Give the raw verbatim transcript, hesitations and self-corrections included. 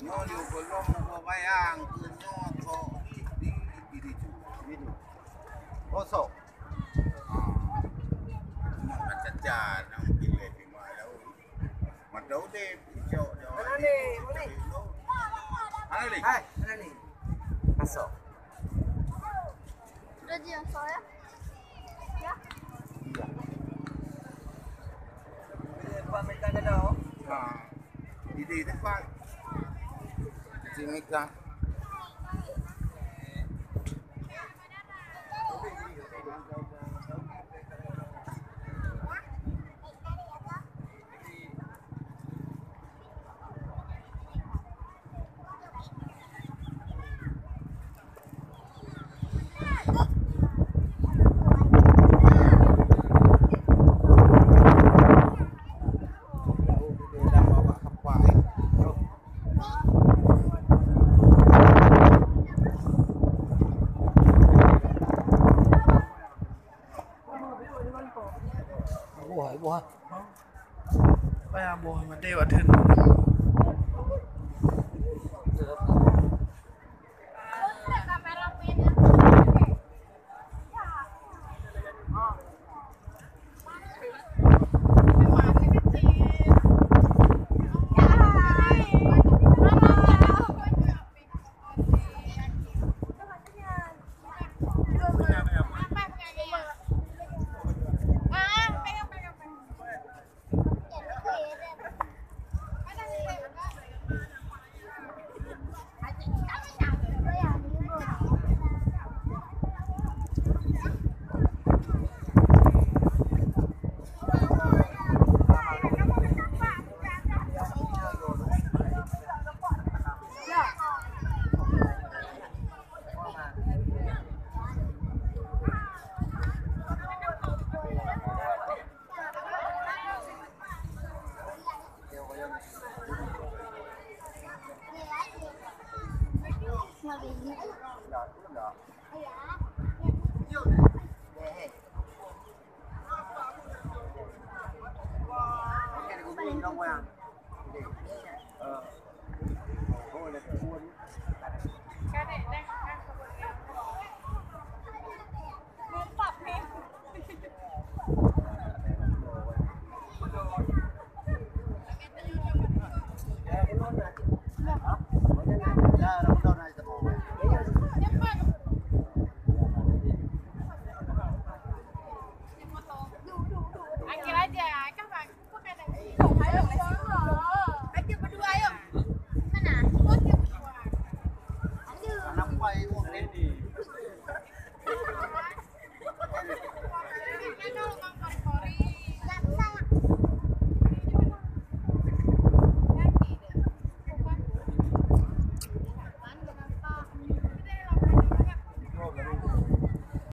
Nyoe di gohlom buka bayang keu nyoe tho di, di, di, di, di. Kosong. Ah. Nyoe kan caca nang pilih di mana. Mata udép, icok, mana ni? Mana ni? Hai, mana ni? Masuk. Udah dia masuk ya? Ya. Iya. Ini tempat minta dada, oh. Ha. Ini tempat. Sini kah? Wah, wah. Payah boh maté bak theun.